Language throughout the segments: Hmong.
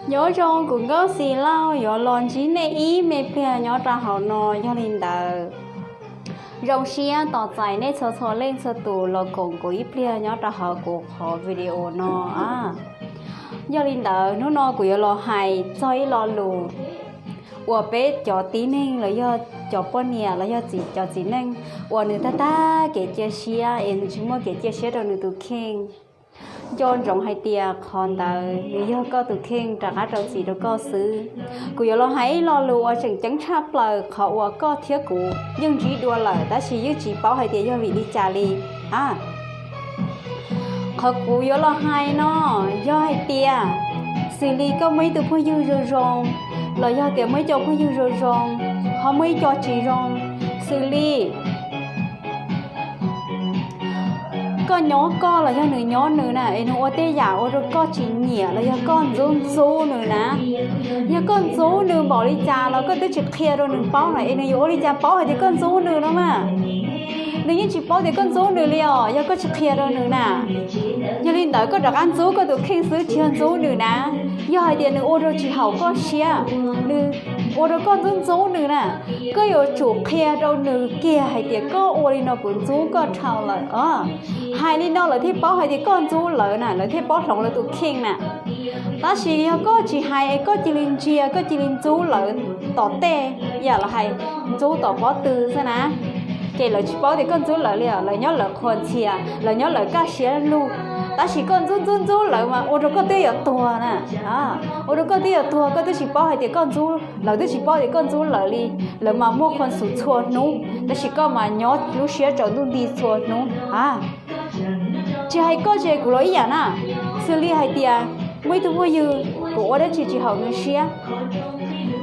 Nyob zoo kuv nkauj Xis Lauj, yuav los ntsib nej ib me pliag nyob rau hauv no. Yog li ntawd, zoo siab tos txais nej txhua txhua leej txhua tus los koom kuv ib pliag nyob rau hauv kuv qhov video no. Yog li ntawd, hnub no kuv yuav los hais txog ib lo lus uas peb cov tib neeg los yog cov poj niam los yog txiv, cov txiv neej uas nws tag tag kev cia siab es nws tsis muaj kev cia siab rau nws tus kheej. Nco ntsoov hais tias qhov ntawd nws yog koj tus kheej rov qab rau txim rau koj xwb. Kuv yuav los hais ib lo lus uas tseem ceeb tshaj plaws, qhov uas koj thiab kuv yeej ntsib dua lawm tab sis yeej tsis paub hais tias yog vim li cas li. A, qhov kuv yuav los hais no yog hais tias xws li koj muaj ib tug phooj ywg zoo zoo, los yog tias muaj ib co phooj ywg zoo zoo, ho muaj ib co tsis zoo, xws li koj nyob koj los yog nws nyob nws na, es nws ua tej yam ua rau koj tsis nyiam los yog koj ntxub ntxub nws na. Yog koj ntxub nws npaum li cas los koj twb tsis qhia rau nws paub na, es nws yuav ua li cas paub hais tias koj ntxub nws no mas? Nws yeej tsis paub tias koj ntxub nws li os yog koj tsis qhia rau nws na. Yog li ntawd koj rov qab ntxub koj tus kheej xwb tsis yog ntxub nws na. Yog hais tias nws ua rau tsis haum koj siab, nws ua rau koj ntxub ntxub nws na, koj yuav tsum qhia rau nws kiag hais tias koj ua li no kuv ntxub koj dhau lawm os. Hais li no lawv thiaj paub hais tias koj ntxub lawv na, lawv thiaj paub hloov lawv tus kheej na. Tab sis yog koj tsis hais es koj cia li ntsia koj cia li ntxub lawv tom tej, yam lawv hais ntxub tom pob tw xwb na, ces lawv tsis paub tias koj ntxub lawv li os. Lawv nyob lawv qhuas ntxhias, lawv nyob lawv kaj siab lug, tab sis koj ntxub ntxub ntxub lawv mas ua rau koj twb yuav tuag na. Ua rau koj twb yuav tuag, koj twb tsis paub hais tias koj ntxub, lawv twb tsis paub tias koj ntxub lawv li. Lawv mas muaj khuas xum txhua hnub, tab sis koj mas nyob lub siab tsaus ntuj nti txhua hnub. Tsis hais koj tsis hais kuv los ib yam na. Xws li hais tias muaj ib tug phooj ywg, kuv ua dab tsi tsis haum nws siab,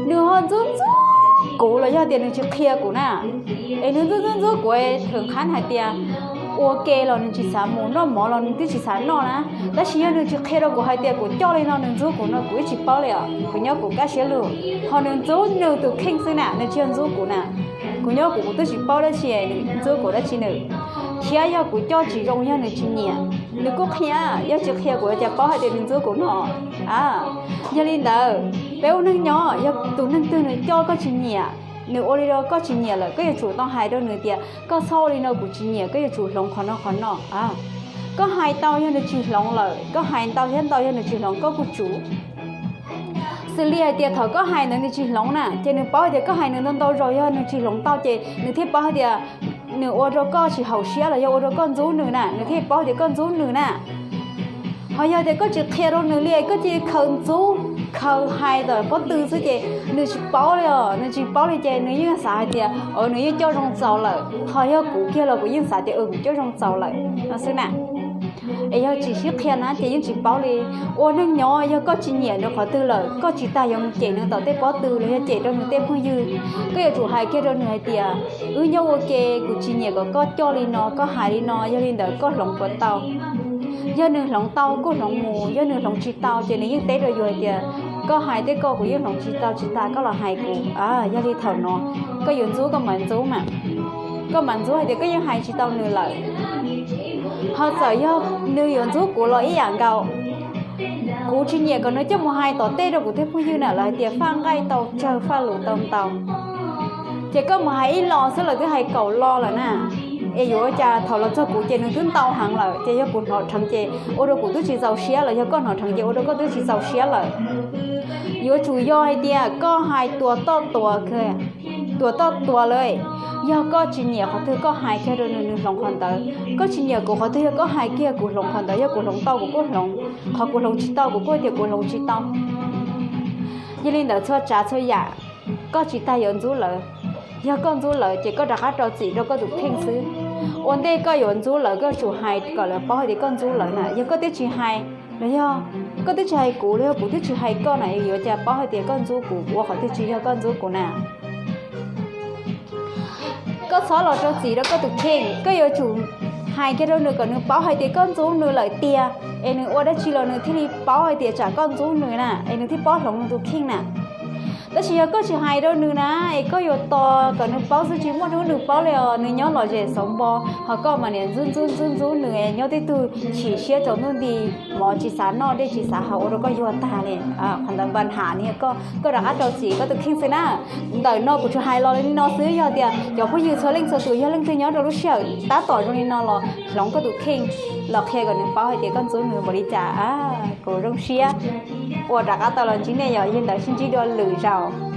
nws ho ntxub ntxub kuv los yog tias nws tsis qhia kuv na, es nws ntxub ntxub ntxub kuv, thwm qhab hais tias ua ke los nws tsis xav mus, noj mov los nws twb tsis xav noj na. Tab sis yog nws tsis qhia rau kuv hais tias kuv coj li no nws ntxub kuv no kuv yeej tsis paub li os, kuv nyob kuv kaj siab lug. Ho nws ntxub nws tus kheej xwb na, nws tsis yog ntxub kuv na. Kuv nyob kuv kuv twb tsis paub dab tsi nws ntxub kuv dab tsi nws. Thiab yog kuv coj tsis zoo yog nws tsis nyiam, nws kuj qhia, yog tsis qhia kuv cas paub hais tias nws ntxub kuv no. Yog li ntawd, peb ua neej nyob yog tus neeg twg nws coj koj tsis nyiam, nws ua li no koj tsis nyiam lawm koj yuav tsum tau hais rau nws tias koj txhob ua li no kuv tsis nyiam, koj yuav tsum hloov qhov no qhov no. Koj hais tau yog nws tsis hloov lawm, koj hais ntau thiab ntau yog nws tsis hloov koj kuj tsum. Xws li hais tias thaum koj hais ntawd nws tsis hloov na, ces nws paub hais tias koj hais nws ntau ntau zaus yog nws tsis hloov tau ces nws thiaj paub hais tias nws ua rau koj tsis haum siab los yog ua rau koj ntxub nws na, nws thiaj paub tias koj ntxub nws na. Ho yog tias koj tsis qhia rau nws li, koj cia li khaws ntxub khaws hais tom pob tw xwb ces nws tsis paub li os, nws tsis paub li ces nws yeej xav hais tias nws yeej coj zoo txaus lawm. Ho yog kuv kiag los kuv yeej xav tias kuv coj zoo txaus lawm no xwb na. Es yog tsis sib qhia na ces yeej tsis paub li. Ua neej nyob yog koj tsis nyiam nws qhov twg lawm, koj tsis tas yuav mus cem nws tom tej pob tw los yog cem rau nws tej phooj ywg, koj yuav tsum hais kiag rau nws hais tias wb nyob ua ke, kuv tsis nyiam kom koj coj li no, koj hais li no, yog li ntawd koj hloov puas tau? Yog nws hloov tau kuj hloov mus, yog nws hloov tsis tau ces nws yeej teb rau yus hais tias koj hais tej ko kuv yeej hloov tsis tau, tsis tas koj los hais kuv. Yog li thaum no koj yuav ntxub koj mam ntxub mas, koj mam ntxub hais tias koj yeej hais tsis tau nws lawm. Ho txawm yog nws yuav ntxub kuv los ib yam nkaus. Kuv tsis nyiam kom nws coj mus hais tom tej rau kuv tej phooj ywg na, lawv hais tias faj nqaij tau tsawg faj lus tau ntau. Ces koj mus hais ib lo xwb lawv twb hais kaum lo lawm na. Es yuav ua cas thaum los txog kuv ces nws twb ntau heev lawm, ces yog kuv hnov dheev ces ua rau kuv twb tsis txaus siab los yog koj hnov dheev ces ua rau koj twb tsis txaus siab lawm. Yuav tsum yog hais tias koj hais tuas toj tuas, tuas toj tuas lawm. Yog koj tsis nyiam qhov twg koj hais kiag rau nws, nws hloov qhov ntawd. Koj tsis nyiam kuv qhov twg yog koj hais kiag kuv hloov qhov ntawd, yog kuv hloov tau kuv kuj hloov, qhov kuv hloov tsis tau kuv kuj tias kuv hloov tsis tau. Yog li ntawd txhua tsav txhua yam koj tsis tas yuav ntxub lawv. Yog koj ntxub lawv ces koj rov qab rau txim rau koj tus kheej xwb. Ua ntej koj yuav ntxub lawv koj tsum hais kom lawv paub hais tias koj ntxub lawv na. Yog koj twb tsis hais, los yog koj twb tsis hais kuv los yog kuv twb tsis hais koj na, yuav cas paub hais tias koj ntxub kuv, kuv ua qhov twg tsis yog koj ntxub kuv na. Koj txhob los rau txim rau koj tus kheej, koj yuav tsum hais kiag rau nws kom nws paub hais tias koj ntxub nws lawm tiag, es nws ua dab tsi los nws thiaj li paub hais tias tsam koj ntxub nws na, es nws thiaj paub hloov nws tus kheej na. Tab sis yog koj tsis hais rau nws na, es koj yuav tos kom nws paub xwb tsis muaj hnub nws paub li os. Nws nyob lom zem xauv npo, ho koj mas niaj ntxub ntxub ntxub ntxub nws, nyob tib tug chim siab tsaus ntuj nti, mov tsis xav noj dej tsis xav haus ua rau koj yuag tag li. Qhov ntawd npa nham ni koj, koj rov qab rau txim koj tus kheej xwb na. Ntawm no kuv tsuas hais los li no xwb, yog tias cov phooj ywg txhua leej txhua tus yog leej twg nyob rau lub sij hawm tab tom zoo li no los hloov koj tus kheej los qhia kom nws paub hais tias koj ntxub nws npaum li cas. Kuv zoo siab uas rov qab tau los ntsib nej, yog li ntawd sib ntsib dua lwm zaus.